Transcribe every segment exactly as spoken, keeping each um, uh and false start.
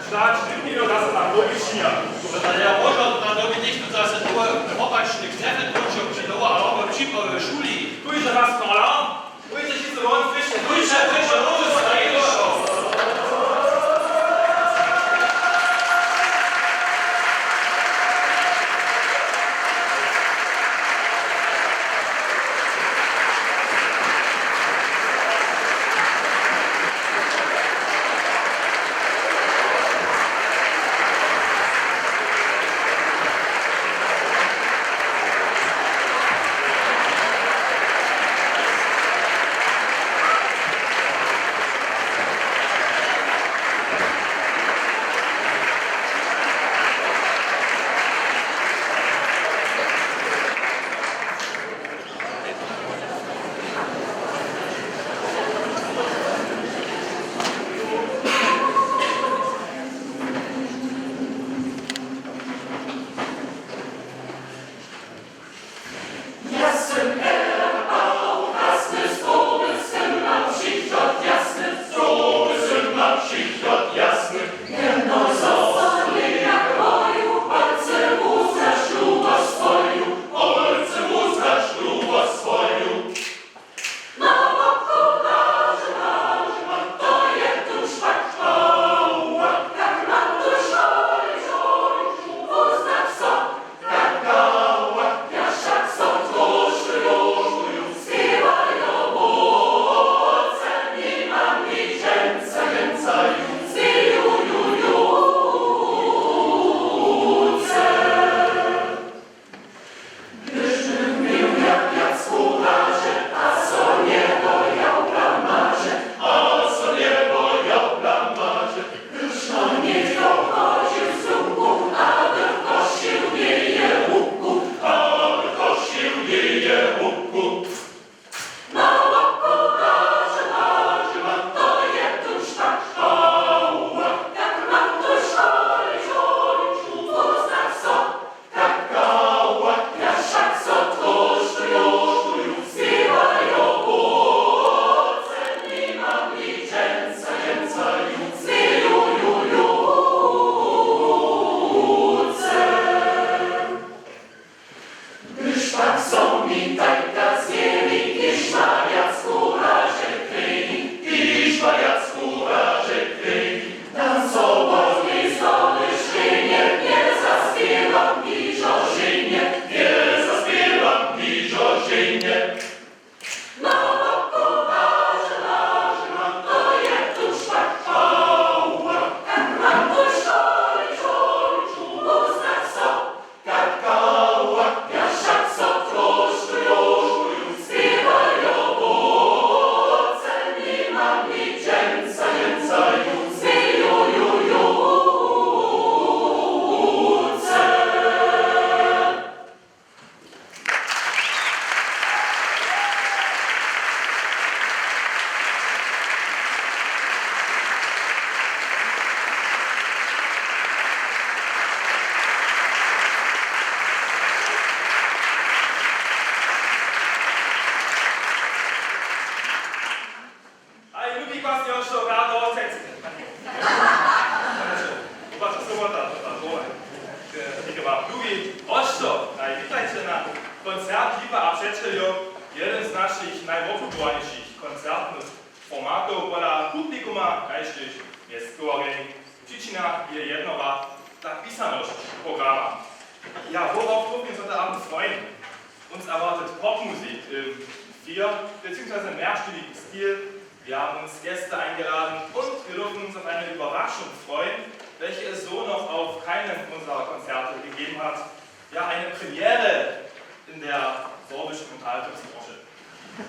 Štač, ty měł zase na powišinja. To je možno, da dobi něchtó zase tu wopačny knjefel wróćił při dołu, ale on připrawił w šuli. Tu je was alarm. Pójće wšitcy won, słyšće, słyšće, słyšće, słyšće. A je lubi pas je ošto rado otec. Oba to sobota, to ta dole. Dike wam lubi, ošto, a witajće na koncert Lipa a přećeljo, jeden z našich najwobłubowanjšich koncertnych formatow pola publikuma, kaž tež mjez towarjenjemi. Přičina je jednora ta pisanosć programa. Ja, woraw trufimy so te Abend freuen? Uns erwartet Popmusik im Vier- beziehungsweise mehrstünnigen Stil. Wir haben uns Gäste eingeladen und wir dürfen uns auf eine Überraschung freuen, welche es so noch auf keinem unserer Konzerte gegeben hat. Ja, eine Premiere in der sorbischen Unterhaltungsbranche.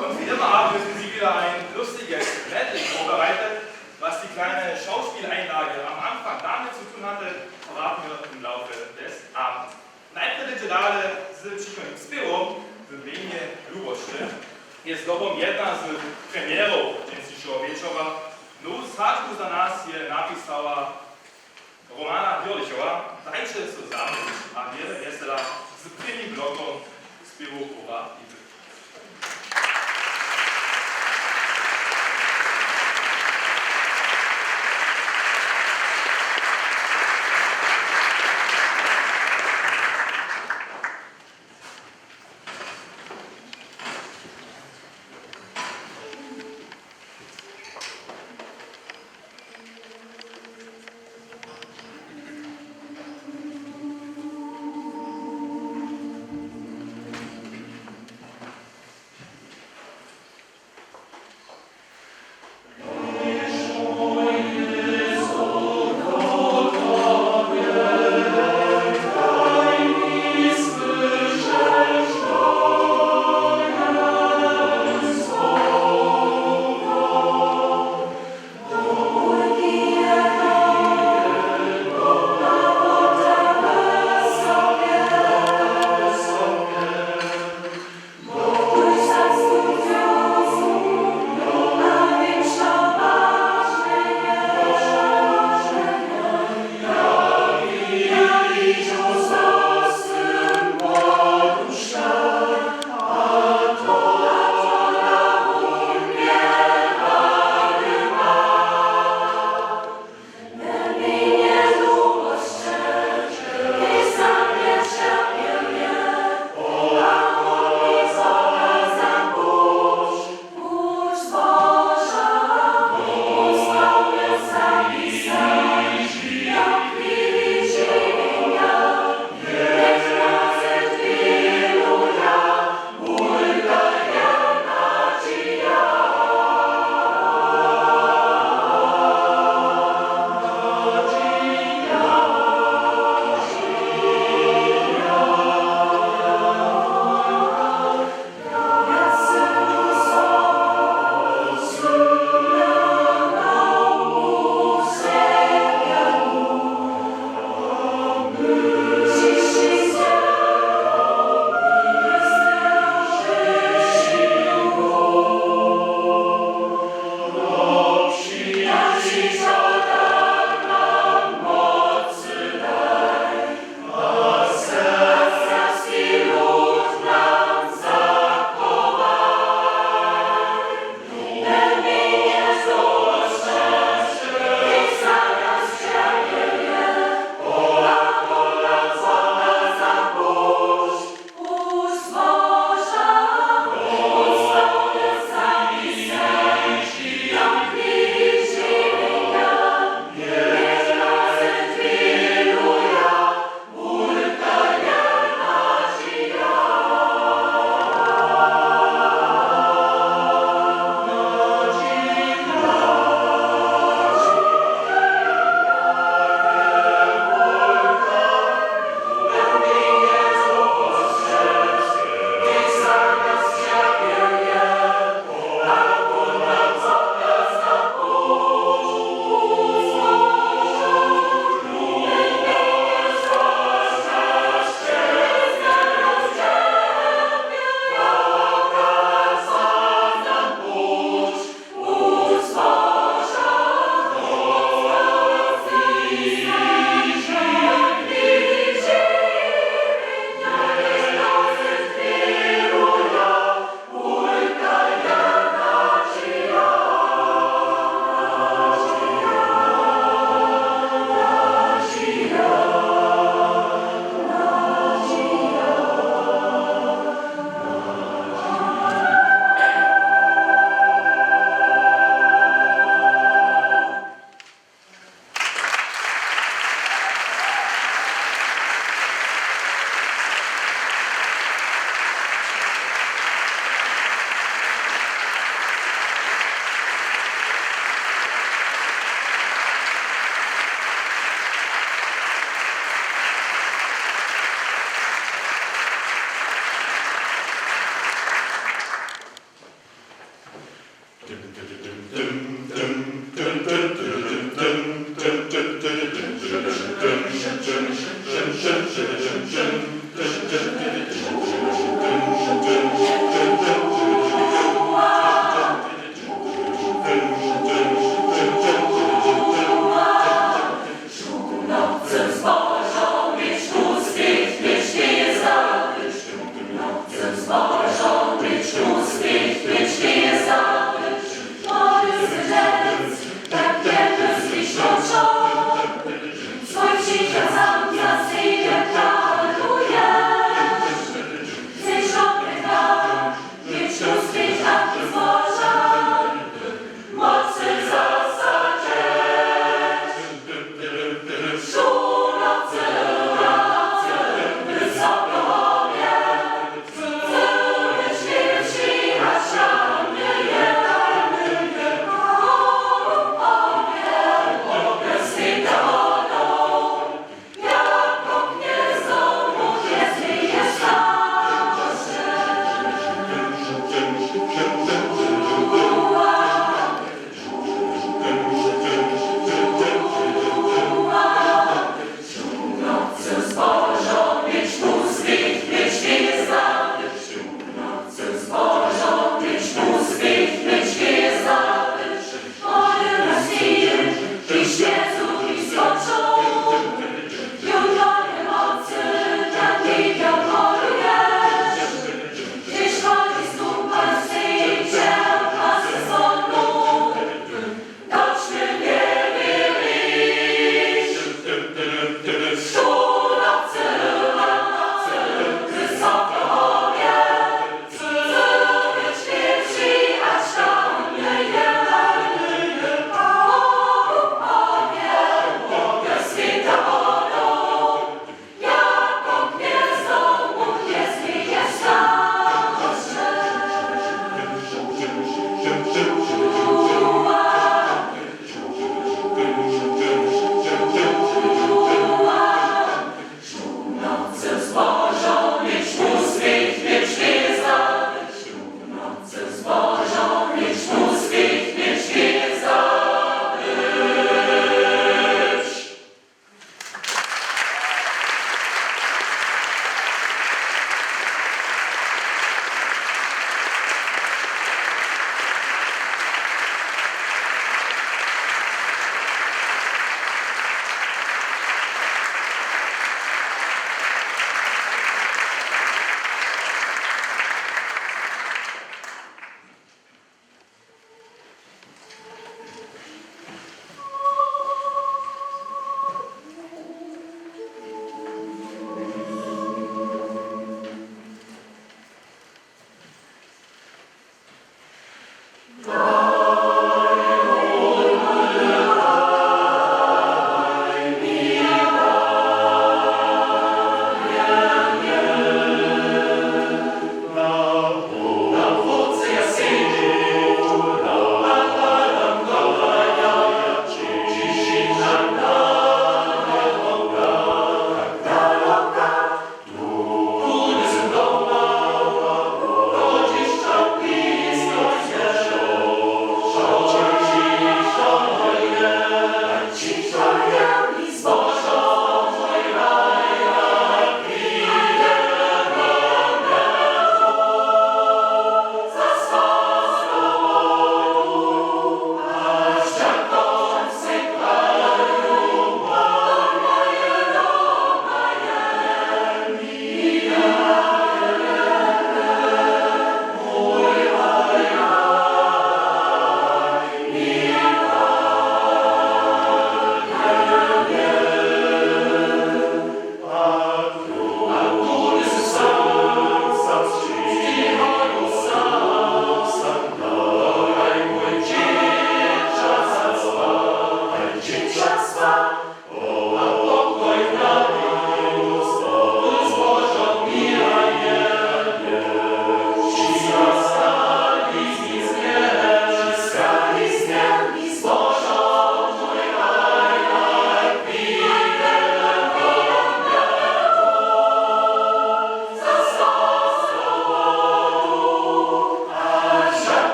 Und wie immer haben wir für Sie wieder ein lustiges Medley vorbereitet. Was die kleine Schauspieleinlage am Anfang damit zu tun hatte, verraten wir im Laufe des Abends. Najprjedy rady z přichodnym spěwom w mjenje Lubosće. Je zdobom jedna z premierow dźensnišeho wječora. Nowu składbu za nas je napisała Romana Hirlichowa. Dajće so zamyslić a wjele wjesela z prěnim blokom spěwow Chóra Lipy.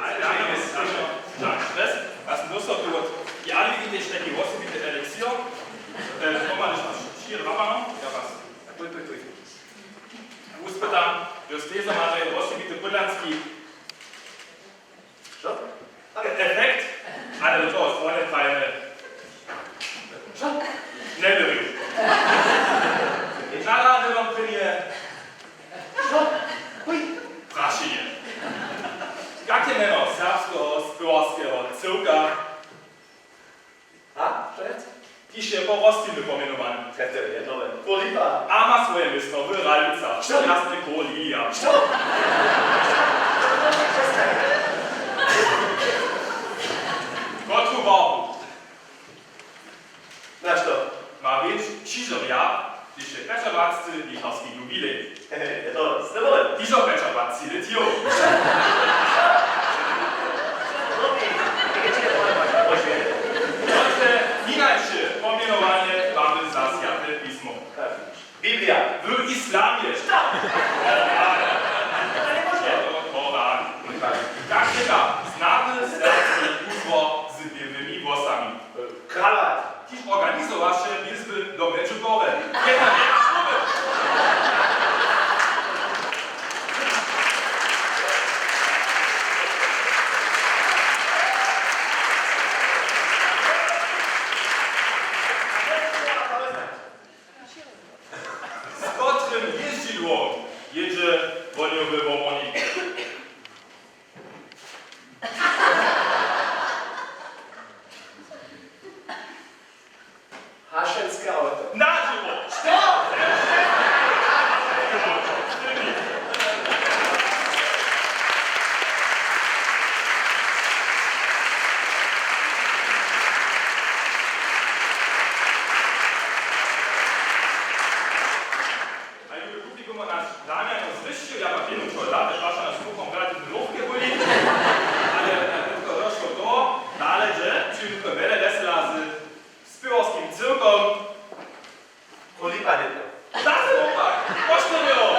Ajde, ajde, ajde. Ja, stres. Ja sam dóstał tu wot Jadwigi tež tajki wosebity eliksir. E, pomha, hdyž maš štyri drapano, ja was. Pój, pój, pój. Wuspytam, jo, stezo ma to je wosebity podlanski. Što? E-, efekt, ale do toho słone fajne. Što? Njewěrił. Nalady wam prěnje. Što? Pój. Prašenje. Kak je mjeno serbskeho spěwarskeho cyłka? A? Što je? Kiž je po Rosćinu pomjenowane. Přece jednole. Kurlipa. A ma swoje městno w Ralwicach. Što? Jasne, Kurlilija. Što? Kotru barbu? Na što? Ma wěć, ćižo ja, hdyž je pjećadwaceći lětarski jubilej. Hehe, je to sněmowne. Hižo pjećadwaceći lět jo. Dobri, to je hinajše pomjenowanje farby za swjate pismo. Biblija. W islamje. Što? Je to Koran. Tak je tam znany serbski utwor z běłymi włosami. Krawat. Kiž organizowaše wězby do Medźugorje. Jedna wěka słowy. Z kotrym jězdźidłom jědźe wohnjowy wołownik? Hašenske awto. Na dźěło! Što? A jubi publikum, naš Damian je zwyšćił, ja pak jednu čokoladu, paša na smuchom, grad w lufke byli. Ale, e, to došło do, dale, że, čim to wjele wjesela z spěwarskim cyłkom. Kulipa lěto. Zase opak, poštyrjo!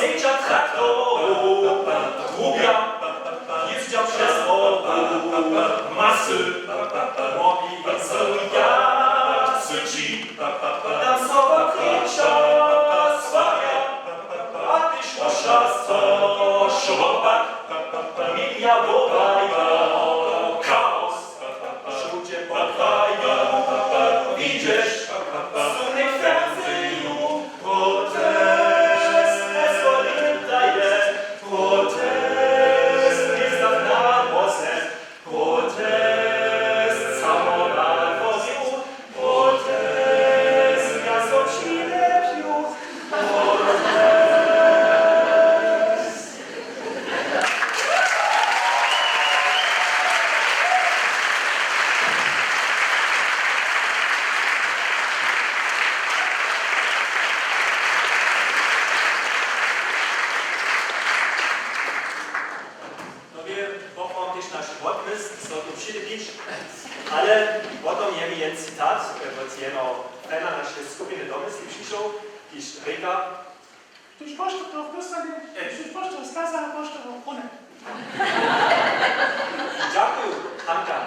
Seńdźa traktoru, trubja, jězdźa přez woru, masy, robi so ja syći, tam so wokriča, swarja, a tež wo šasto, šłopak, minja wołaja, chaos. Wšudźe po kraju widźeš, sudnik fernsehju, protest, nezwolita je, protest, městach na dworze, protest, samo na dworju, protest, ja so přilepju, protest. To bě, pochwałam tež naš wotmysł, so tu přilepić, ale potom je mi jen citat, e, wot jeno fana naše skupiny do mysli přišoł, kiž rěka, Hdyž pošćo to wostanje, hdyž pošćo skaza, pošćo krune. Dźakuju, Hanka.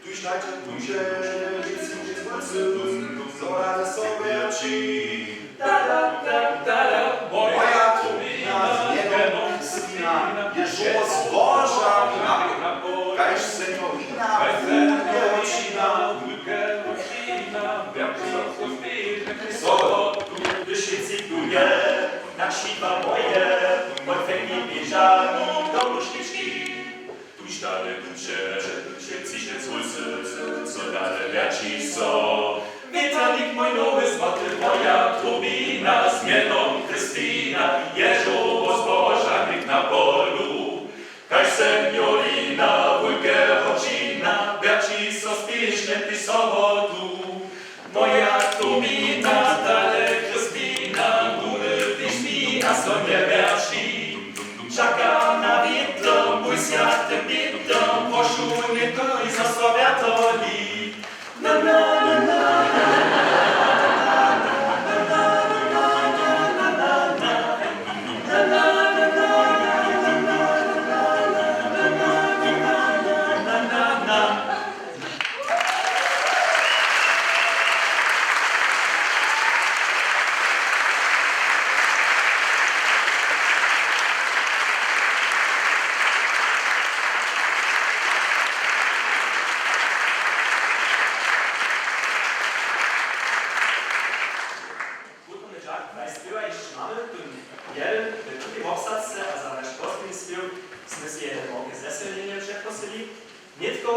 Tuž tajče duše, wěc, wěc, wěc, wěc, wěc, wěc, wěc, wěc, wěc, wěc, wěc, moja Tomina, z mjenom Kristina, je žowo zboža mi napór, kaž seniorina, wulkeho čina. Sobotu, hdyž wšitcy tu je, naši dwa moje, perfektni běža mi do róžnički. Tuž dale duše, duše, přišec wójcy, co dale wjači so. Wětrnik mój nowy złoty, moja Tomina z mjenom Kristina, je žowo zboža něk na polu. Kaž seniorina wulkeho čina, wjači so spěšnje tež sobotu. Moja Tomina, dale Kristina, budy tež mi a so njewjerši. Čakam na wětr, mój swjaty wětr, prošu, njech to i so wjertoli. Kulturny dźah, dwaj spěwa hišće mamy, tón jedyn w tutej wobsadce a za naš posledni spěw smy sej jedne małe zesylnjenje předprosyli. Nětko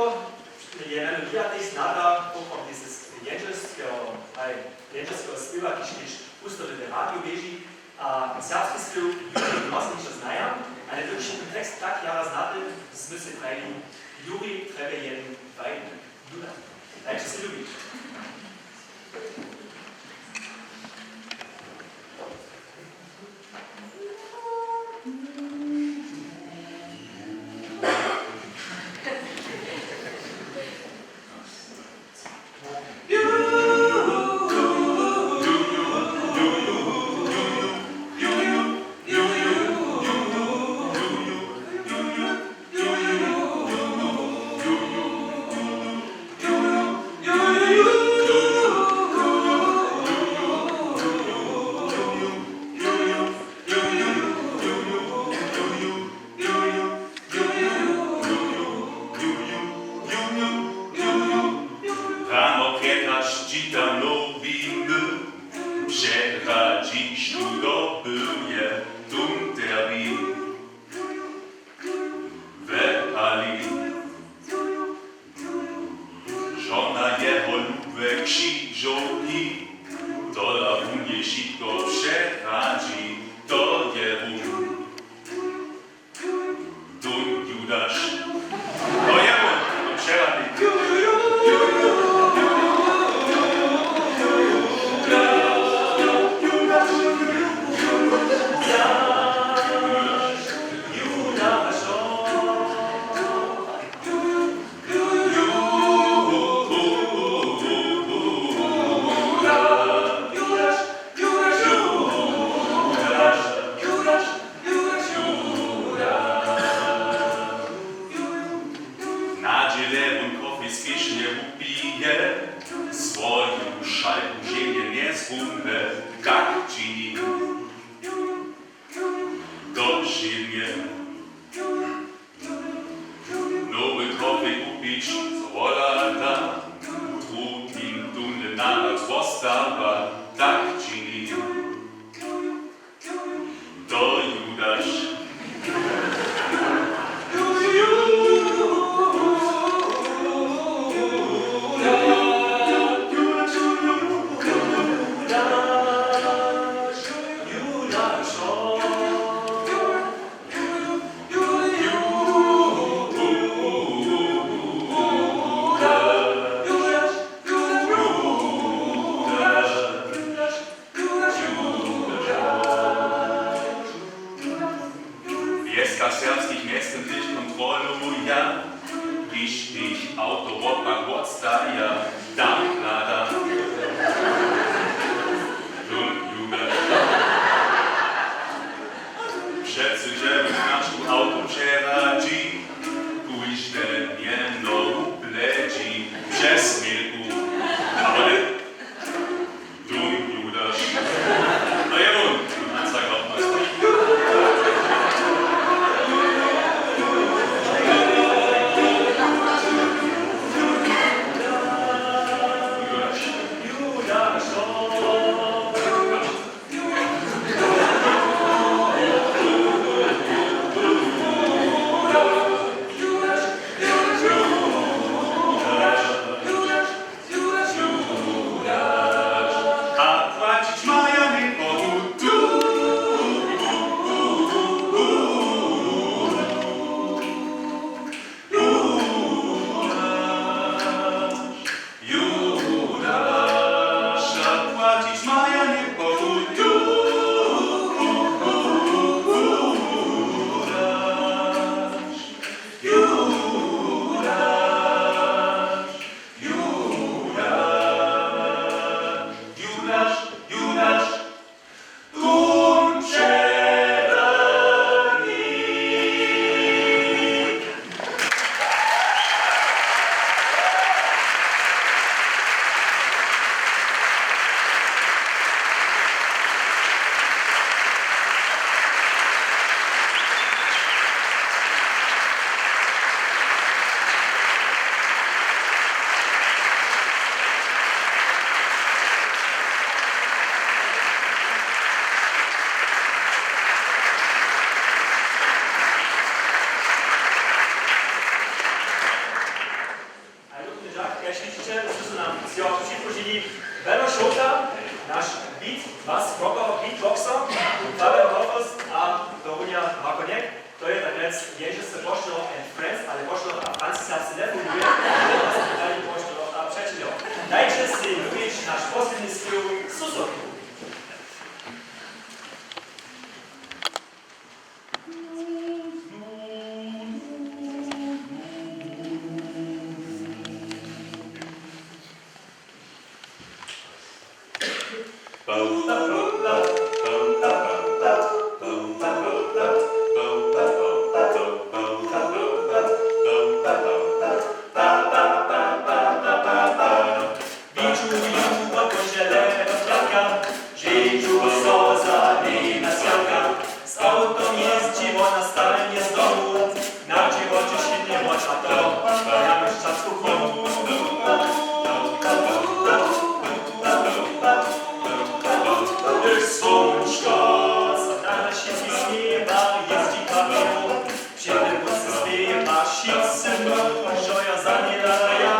je melodija tež snadna, pochopni z jendźelskeho, haj, jendźelskeho spěwa, kiž tež husto w radiju běži, a serbski spěw Juri Nosničo znaja, ale dokelž je tón tekst tak jara znaty, smy sej prajili Juri, trjebje jedyn, dwaj, nula. Dajće sej lubić. Rano prjed hač čitam nowiny, přeradźiš tu do byłje, tón termin wjepali. Žona jeho lube křižowki, tola wón jej wšitko přeradźi, to je wón. Tón Judaš. To je wón, tón přeradnik. Nadźele wón kofej spěšnje wupije, swoju šalku ženje njezrunje, tak čini. Do ženje. Nowy kofej kupić z Rolanda, druhin tónle naraz wostawa, tak čini. To Judaš. Wjeska serbskich mjeztym tež kontroluja, kiž tež awto wopak wotstaja, tam hladam. Tón Judaš. Přecyće značku awto přeradźi, kóžde mjeno Přišće su nam zjo připružili Beno Šołta, naš beat, was rocker, beatboxer, Fabian Hoffers a Dorunja Markoniek. To je tak rjec, nježe se pošćeło and friends, ale pošćeło a francouzsky serbsce njefunguje. Pošćeło a přećeljo. Dajće sej lubić naš posledni spěw Susodku. Widźu ju wot kóždele do swjatka, dźeržu so za njej na swjatka. Z awtom jězdźi wona stajnje z domu, na dźěłoće šitnje wot a to, a ja myšćansku chłomu. Hdyž słónčko so na našich sněwach jězdźi kamjenju, přede món se spěwa, wšitcy móžu, zo jo za njej hladaja.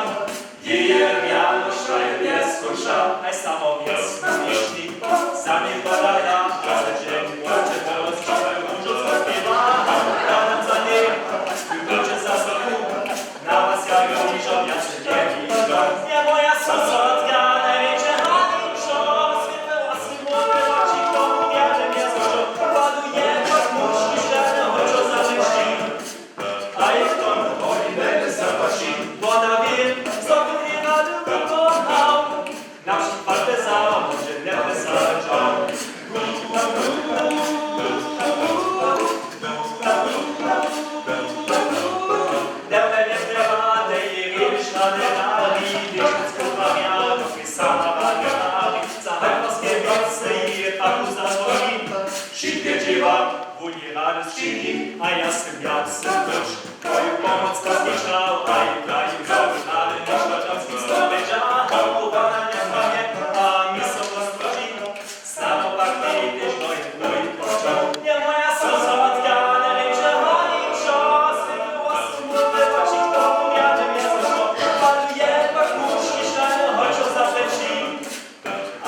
Jeje rjano štaj mjez kónča, haj samo wjesnu mišli. Za njej padala, a za dźeń wótče porozčiwaj, róžowsko spěwa, hladam za njej, w budźe za sobu, na was ja jo hižo wjace njewišo. Je moja susodka, najwjetše haličo, swětle wosy móhły woči, k tomu wjale mjezko, paduje, jak muški, žane hočo za meški. A je to mój wjele zapaši, wona wě, zo tu njerady wykochał. Na przykład te za, móže njepresadźał. Dewle njetrjeba, dej jej rěč na denari, dej škótske parjady, sama rady, za hajwarske wěcy je pak uzazwoni. Wšitke dźěła, wón je rady sčini, a ja sym wjace wróć. Moju pomoc kosničał, a i praji, zo by rady ništo domskich spowědźa, a wona njesłanje, a mi so roztróži, snano pak tež do je mój pošćał. Je moja susodka, najwjetše haličo, swětło wosy móhły woči, k tomu wjale mjezko, paduje pak muški, žane hočo za meški.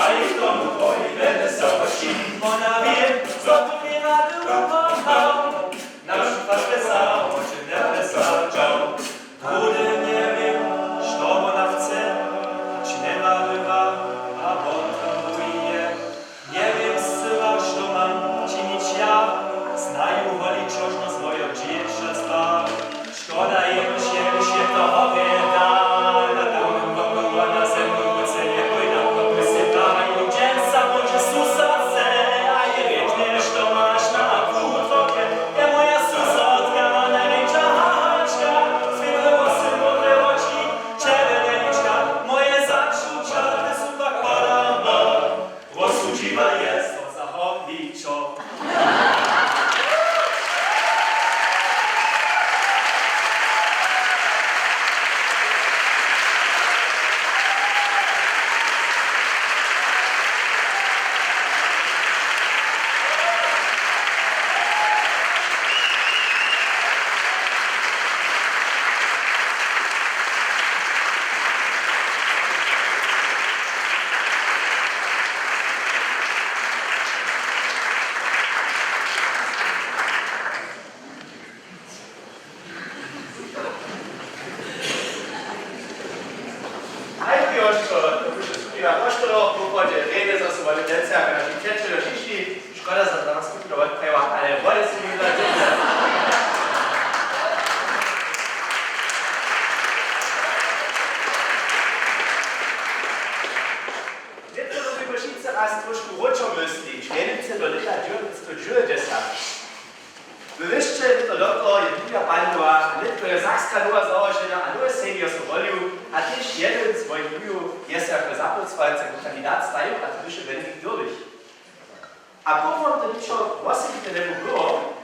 A je k tomu twoji wjele zapaši, wona wě, zo tu njerady wykochał. Na przykład te za, móže njepresadźał. Druhdy njewěm, što wona chce, hač njenarywa a potrjebuje. Njewěm scyła, što mam činić ja, znaju holičožnosć mojeho dźěćatstwa. Škoda jenož je mi wšě to horje dal, na tamnym boku wona ze mnu wótře njepójda. Mysli praji, dźensa budźe susodce, a je rěčne, što maš na putwokje. Je moja susodka, najwjetša hahačka, swětle wosy, módre woči, čerwjene lička, moje začuća, te su pak podarmo. Rozsudźiła je so za holičo. Hajdu, Joško, to budu skupina poštorow, po wodźe rjeny, zo su wone dźensa jako naši přećeljo přišli. Škoda, zo danas skupina wotprajiła, ale wone su mi za dźensa. Nětko, zo běchu wšitcy raz trošku wróćo myslić, mjenujcy do lěta dźewjatnasće dźewjećdźesat. We wěsće lěto dotal je Biblija padnyła a nětko je Sakska nowa załožena a nowe sejmje so wolił, a tež jedyn z mojich wujow je so jako zapósłanc, jako kandidat stajił, a to běše Benedikt Dürwig. A powěm to ničo wosebite njeby było,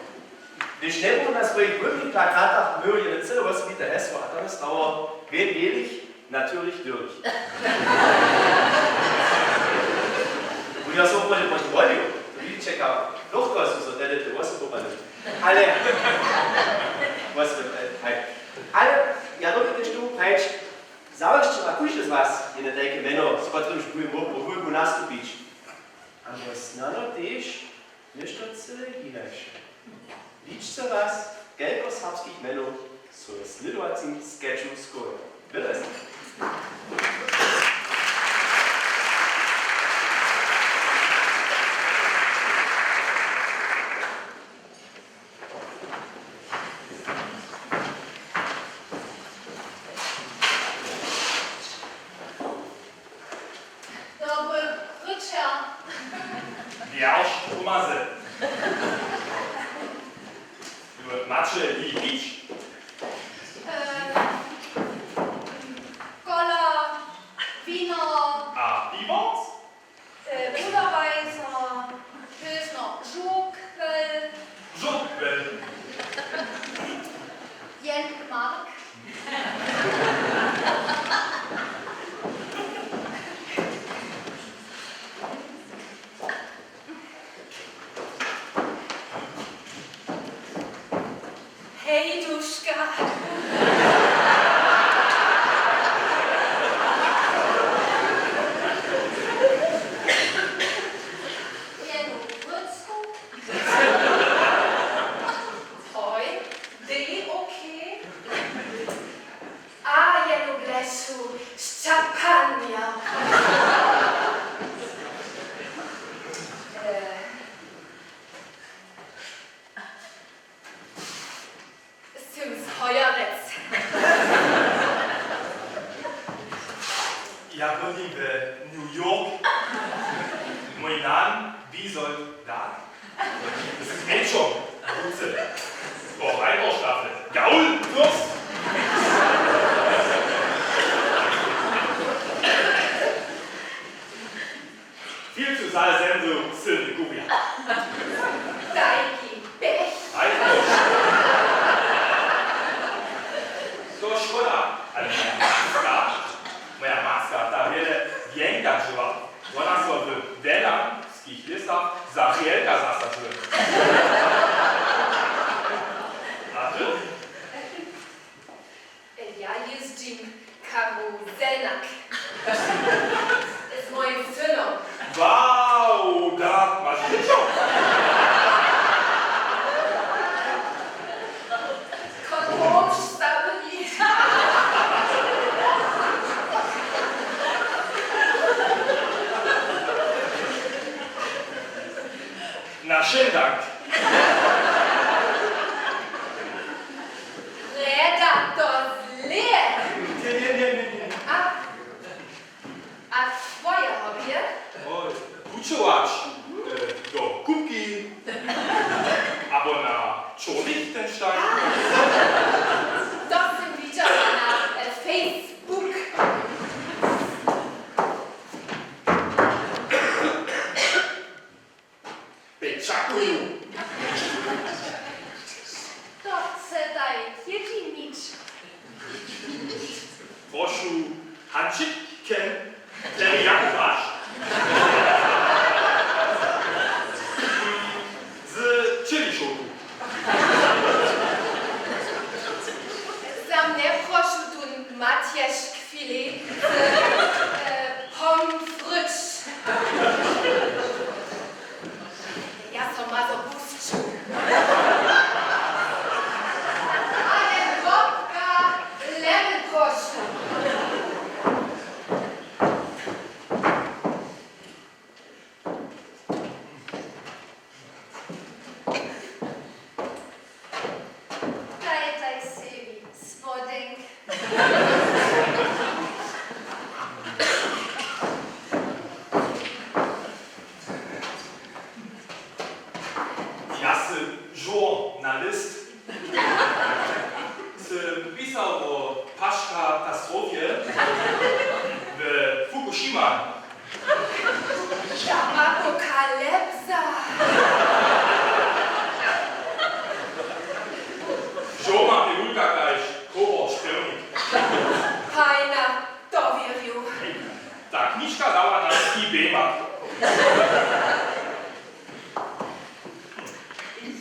hdyž njeby na swojich hłódnych plakatach měł jedno cyle wosebite hesło, a to je stało: Wen jelich, natürlich Dürwig. Wón jo so woprawdźe potom wolił, to widźiće, kak dłužko su so tehdy te wosy popadli. Ale wosy, haj. Ale ja době tež tomu prajić, zawěsće ma Was jene tajke mjeno, z kotrymž budźemy po wulku nastupić. Abo snano tež něšto cyle hinaše. Ličce was, kelko serbskich mjenow so w slědowacim sketchu schowaja. Wědaj se. Dobry wječor. Wjerš Tomazy. Maće jej pić? E, kola, wino. A piworc? E, Budowajzer, późno žurkwel. Žurkwel. Jen mark. Hej, duška. Jenu wrócku. Hoj, dej, okay. A jenu blešu šćapanja. E, Sym z Hojerec. Ja bydlim w New York. Mój nan Bizolt Dark. Z mječom w ruce. Po Reiterstaffel. Gaul, Fürst. Viel zu sehr sensel, sylny kurja. Tajki pěch. Aj, proš. To škoda, ale moja matka, moja matka, ta wjele wjenka dźěła. Wona so w Wjelanskich lěsach za rjelka zasadźuje. A ty? Ja jězdźim karuzelnak z mojim synom. Wow, da maš dźěćo? Kotmomš staryni. Na wšěm dank. Rjeda to zlě. Ně, ně, ně, ně, ně. A, a twoje hobbyje? Oj, pućować, e, do kupki, abo na čornich ten štajn. To sym widźała na, e, Facebook. Pečakuju. To chcetaj jědźinić. Prošu, hančik, ken, teriyaki waš. Z čilišołku. Za mnje prošu tón matjeršk filet z, e, pommes frites. Ja so mazo busću. Ale wopka, lemon prošu. Daj, daj sebi spodenk. Ja sym žurnalist. Sym pisał wo paškatastrophje w Fukushima. Apokalypsa! Wšo mam te wulka kaž kobor špěrnik. Hajna, to wěrju. Ta knižka dała nam i bejmak.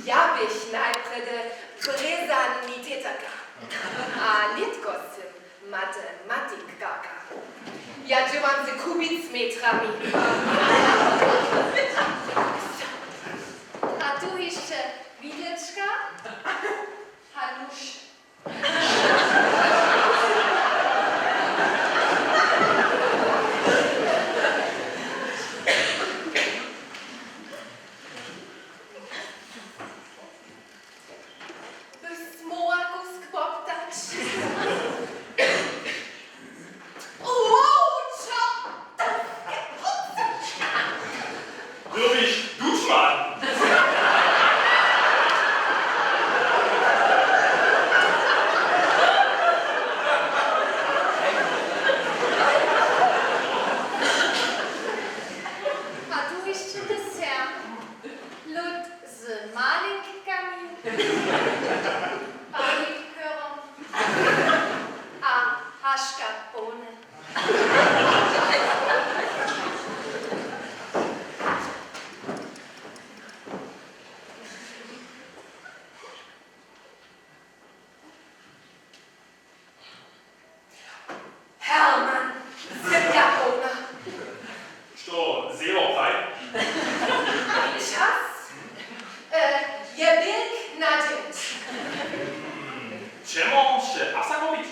Ja běch najprjedy brězanitetarka. A nětko sym matematikkarka. kubicmetrami. A tu hišće widlečka a nóž. Bys móhła kusk poptać? Wow, čortowske pucyčka! Dyrbiš dušman! A tu hišće deser. Lód z malinkami, paprikorom a haška połny. Hermann, zemja połna. Što, zero praji? Čas, e, je běrk na dźeń. Čemu sće Afsa kupić?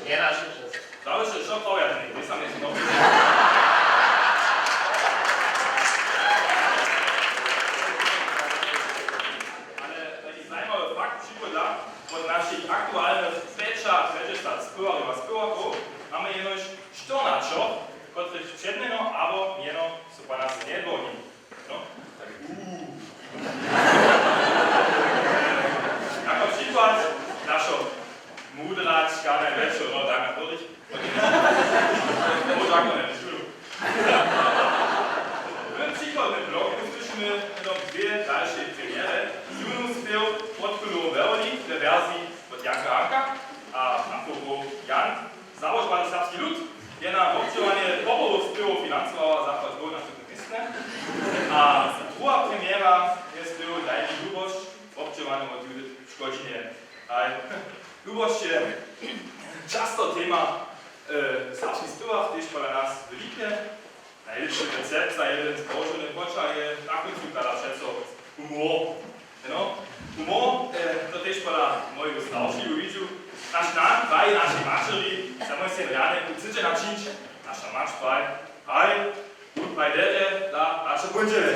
Njenaše přez. Zawiše, što prawja, to sam njejsym dobre. Ale taki zajimawy fakt, připodla wot našich aktualnych pjećadšěsćdźesat spěwarjow a spěwarkow mamy jenož štyrnaćoch, kotrychž předmjeno abo mjeno so po nas njedłoni. No, tak, uuu. Jako přikład našo mudračka najwjetšo, no, tak na to. Móže jako ne, šudu. W přichodnym bloku słyšimy hnydom dwě dalše premjery. Zunu spěw Podkrulow Werli we wersiji wot Janka Hanka a Afropow Jan. Załožowany serbski lud je na wobdźěłanje pobohowych spěwow financowała zapłat dwóch na wšědne městne. A druha premjera je spěw Daj mi lubosć, wobdźěłany wot Judith Škodźinje. Haj, lubosć je často tema, e, w serbskich spěwach, tež pola nas w Lipje. Najlěpši recept za jedyn zbožowny poćah je na kóncu tada přeco humor. No, humor, e, to tež pola moju staršiju widźu. Naš nan praji našej maćeri, za mój syn Rjane, tu chcedźe načińć, naša mać praji, haj, wón praji derje, da, da so póńdźemy.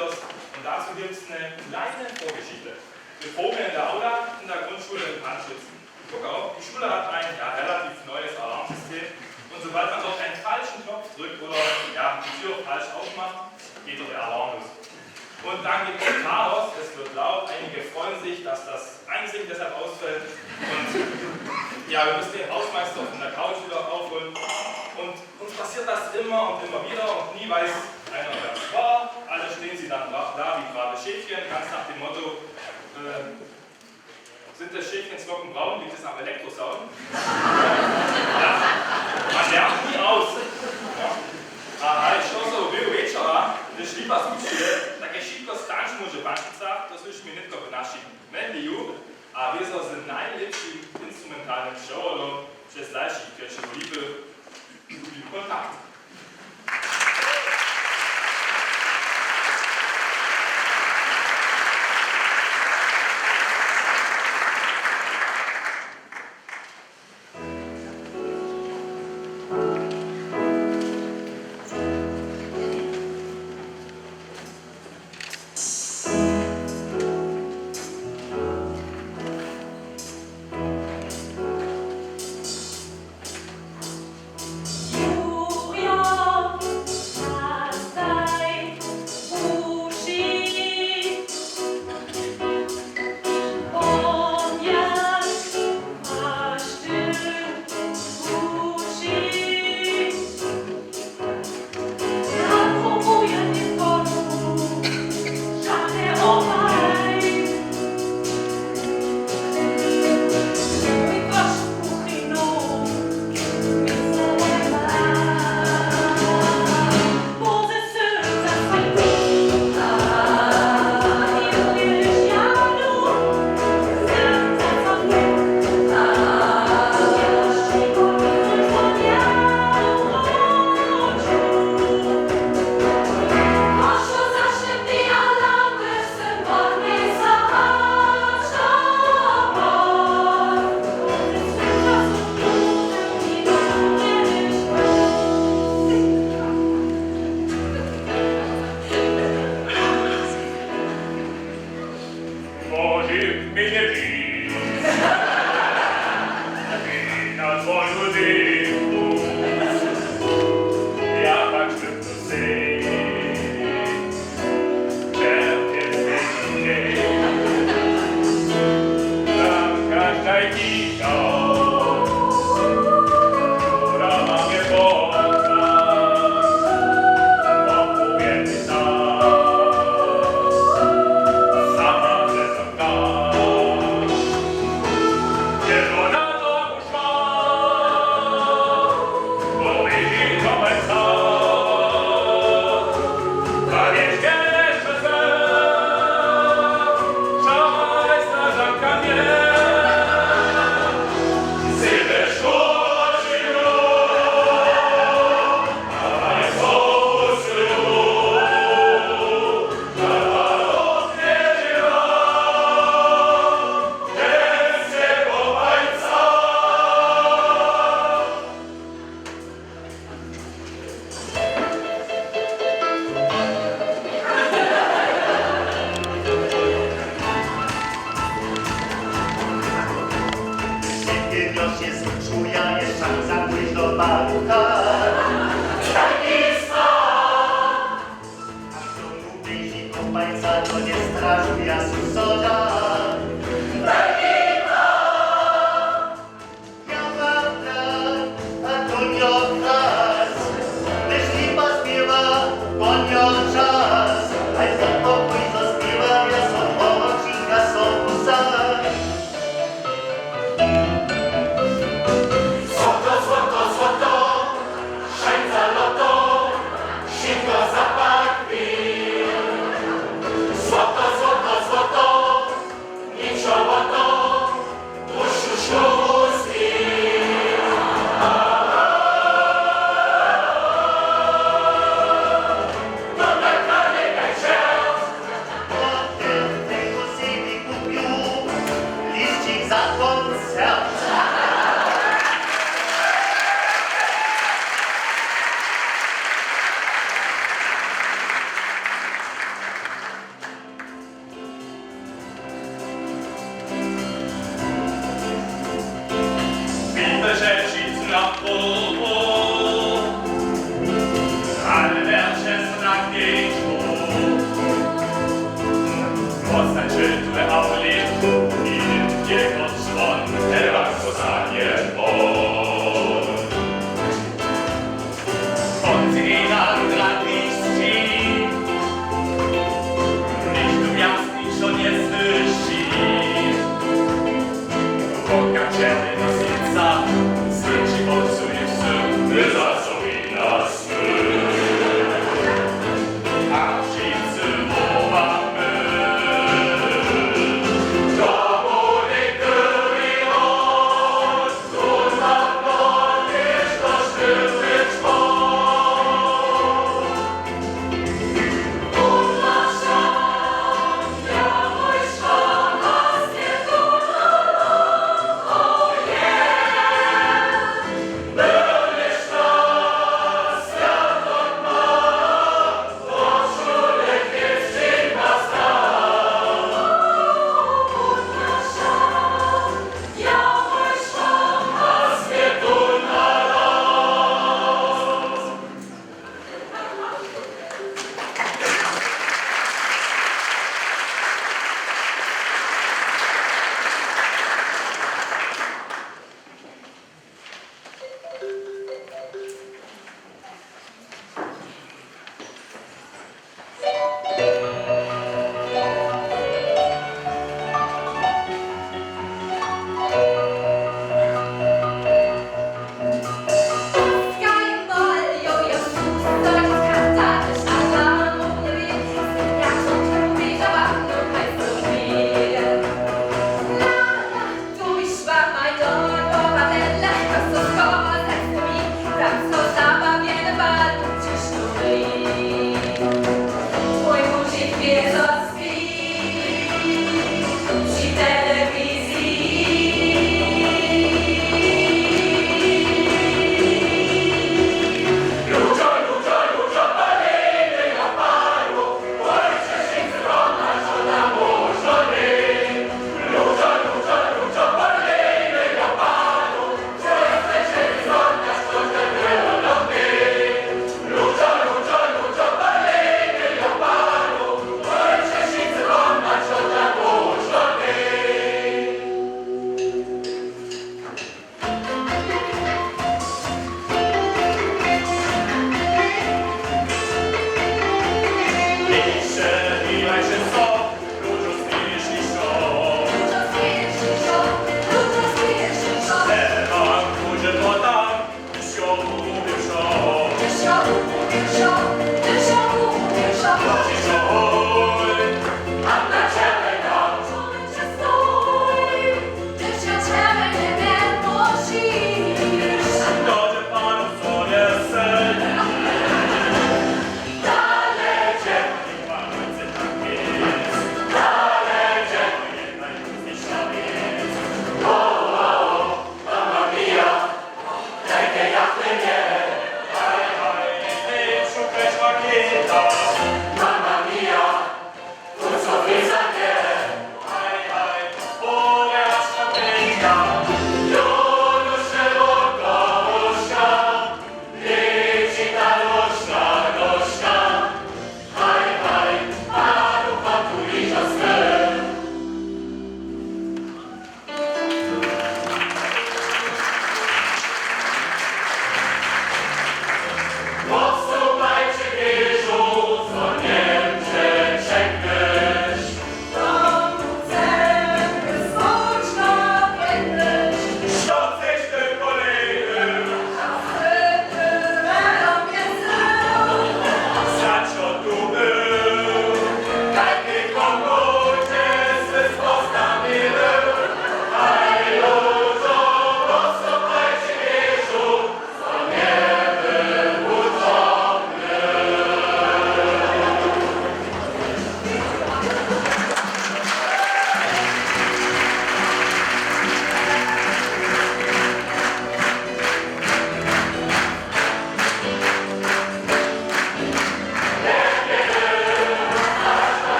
Und dazu gibt es eine kleine Vorgeschichte. Wir proben in der Aula in der Grundschule in Panschitz. Guck auf, die Schule hat ein, ja, relativ neues Alarmsystem. Und sobald man dort einen falschen Knopf drückt oder, ja, die Tür falsch aufmacht, geht dort der Alarm los. Und dann gibt es Chaos, es wird laut, einige freuen sich, dass das Einzig deshalb ausfällt. Und ja, wir müssen den Hausmeister von der Couch wieder aufholen. Und uns passiert das immer und immer wieder und nie weiß einer, wer es war. Alle stehen sie dann bra- da wie brave Schäfchen, ganz nach dem Motto, äh, sind des Schäfchens Locken braun, liegt es am Elektrozaun. Ja, man lernt nie aus. Ja. A haj, što so w wječora, hdyž lipa zmušuje, tak je wšitko stańš móže w Pančicach, to słyšimy nětko w našim mediju. A wězo z najlěpšim instrumentalnym přewodom přez dalšich pjećow liby, Studio Kontakt.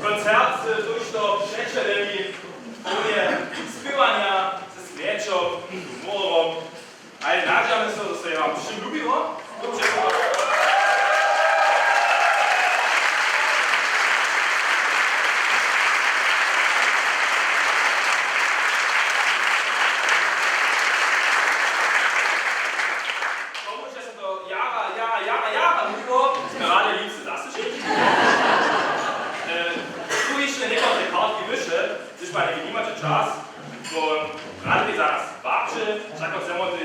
Koncert z tójšto přećelemi, połnje spěwanja, ze smjećom, z humorom. A nadźamy so, zo so je wam wšěm lubiło. Dobře. Tomu, že so to jara, jara, jara, jara lubiło, smy rady lipsy zasłyšeć. E, tu hišće někotre kartki wyše, hdyž pak něke nimaće čas, to rady zaraz wabće, wšako chcemy te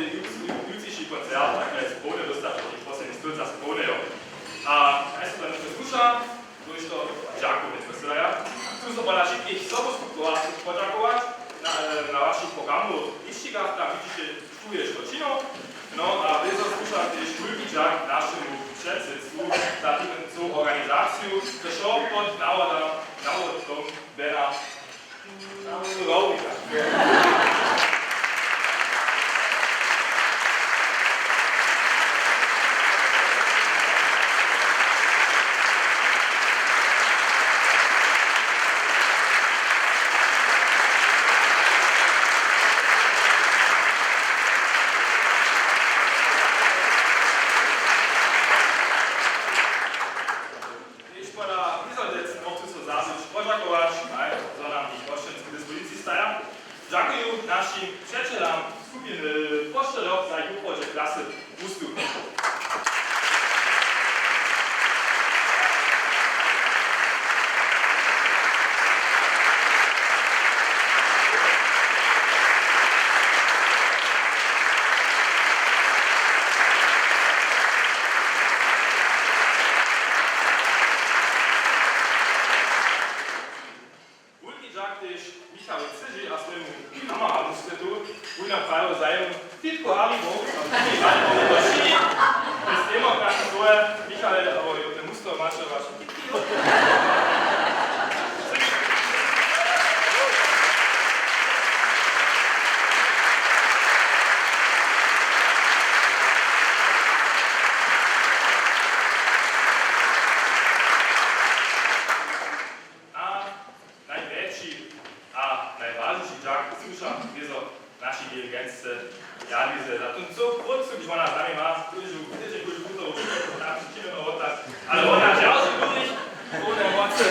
jutriši koncert, tak je połny dóstać, je posledni stólca z połnejo. A kaj so to nětko słuša, to hišće dźakowne posylaju. Chcu so pola wšitkich sobuskupkowanych podźakować na, na wašich programowych lišćikach, tam widźiće, tu je što činjał. No a wězo słuša tež wulki dźak našemu předsydstwu za tu organizaciju, to wšo pod nawodom, nawodom Bena Rowlika. Tež pola Izolec chcu so zaso podźakować, haj, zo nam jich pošćenske dispoziciji staja. Dźakuju našim přećelam skupiny Pošćerjoch za jich wuchodźe klasy wustup. Wulki dźak tež Michałej Cyži a swojemu kameraduskletu, wón nam prajił zajimny fitko Haribo a fitko Haribo mašini. Bez tema krasne słowa, Michałej, abo jo, te musto maše waše fitki, jo? A najwjetši a najwažniši dźak słuša wězo našej dirigentce Jadwize za tón cył prócu, kiž wona z nami ma, kóždu, kóždu, kóždu, kóždu, tam přičinjeno wotaz, ale wona dźerži dłurich, połne mocy.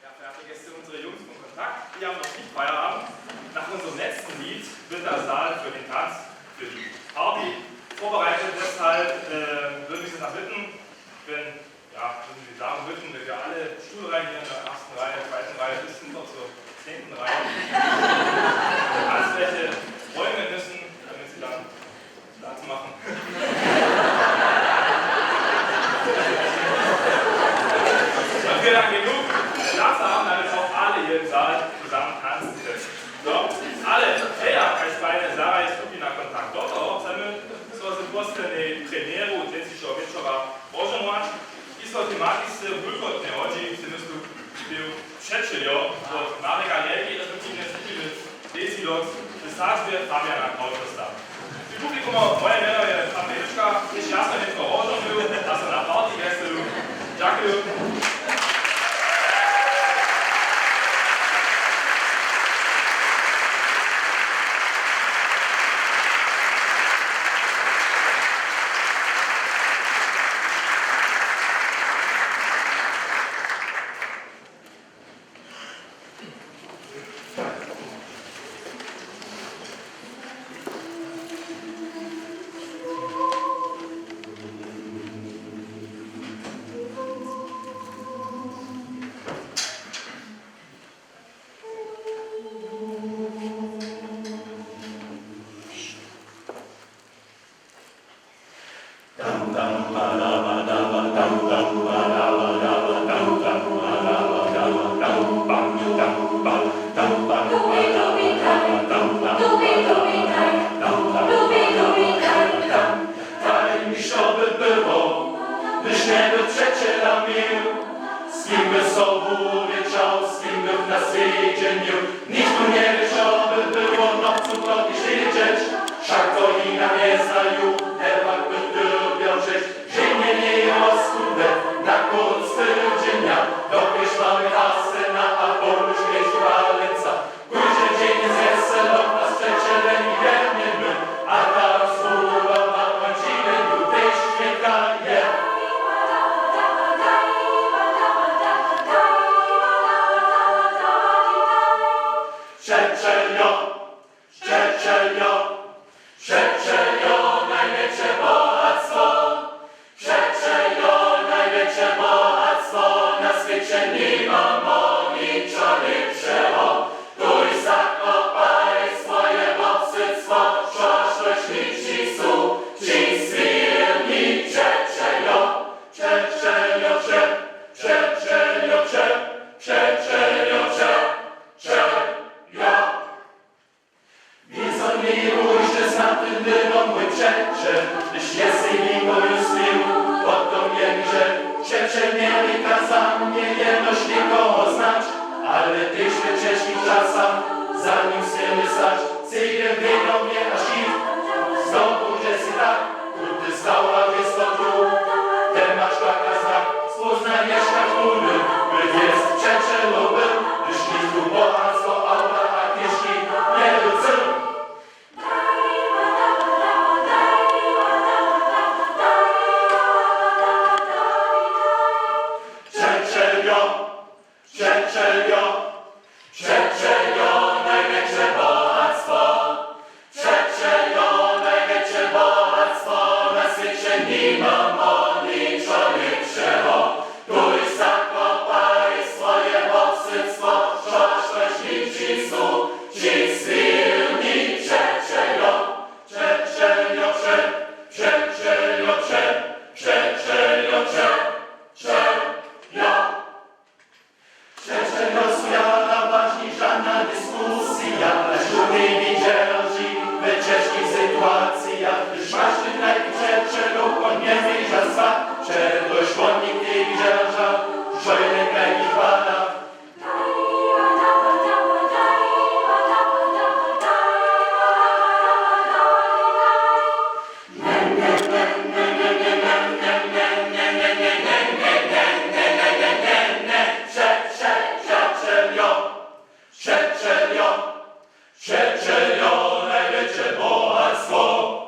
Ja, verehrte Gäste, unsere Jungs von Kontakt, die haben noch nicht Feierabend. Nach unserem letzten Lied wird der Saal für den Tanz, für die Party vorbereitet. Deshalb, ähm, würde ich Sie da bitten, wenn, ja, wenn Sie sagen würden, wenn wir alle Stuhlreihen hier in der ersten Reihe, zweiten Reihe bis hinunter zur zehnten Reihe, alles welche räumen müssen, damit Sie dann Platz machen. Und wir dann genug Platz haben, damit auch alle hier im Saal zusammen tanzen können. So, ale, hej, a kaž bajne zarjadźi skupina Kontakt do toho, chcemy so z poslednej premieru dźensnišeho wječora rozžohnować. Hišće tematisce wulkotnje hodźi, při myslu, był přećeljo wot Mareka Ljerki, respektiwnje skupiny Desilox w sadźbje Fabiana Krauthosta. Při publikumu moje mjeno je Fabian Juška, kiž jasno nětko rozžohnył a so na party wjeselu. Dźakuju. Tajemničo by było, hdyž njeby přećela měł, z kim by so wuwěčał, z kim bych na swjedźenju. Nichtó njewě, što by było, no chcu to tež wědźeć, wšak to jina mjezaju, te pak bych dyrbjał dźeć, ženje njeje woskudne, na kónc tydźenja, dokelž mamy Arsena a Bohuš kež Walenca. Kóždy dźeń z wjeselom a z přećelemi wjernymi, a ta słowa na kónc žiwjenju tež šwědka je. Přećeljo, přećeljo, přećeljo, najwjetše bohatstwo. Přećeljo, najwjetše bohatstwo na swěće, nimamo ničo lěpšeho. Tuž zakopaj swoje wobsydstwo, štož niči su, či swěrni. Přećeljo, přećeljo, pře-, přećeljo, pře-, přećeljo, pře-, čeljo. Wězo njejě kóždy snad tym hnydom mój přećel, hdyž je sej někoho směł, potom je mi žel. Přećel njerěka za mnje jenož někoho znać, ale tež w ćežkich časach za nim směrnje stać. Sej je wědomje a šit, zdobył, że sej tak, tute stał a wěsto tu. Te maš pak a znak, spoznaješ tak ludy, by wěc přećelow był, hdyž nichtó bohatstwo, awta a knježki njebył chcył. Přećeljo, přećeljo, přećeljo, najwjetše bohatstwo. Přećeljo, najwjetše bohatstwo na swěće, nimamo ničo lěpšeho. Tuž zakopaj swoje wobsydstwo, štož niči su, či swěrni. Přećeljo, přećeljo, pře-, přećeljo, pře-, přećeljo, pře-, čeljo. Přećeljo su jara wažni, žana diskusija, a šumy mi dźerži w ćežkich situacijach. Hdyž maš ty tajkich přećelow, wón njemóža spać, přetož wón tebi dźerži, wšojle kajki pada. Přećeljo, přećeljo, přećeljo, najwjetše bohatstwo.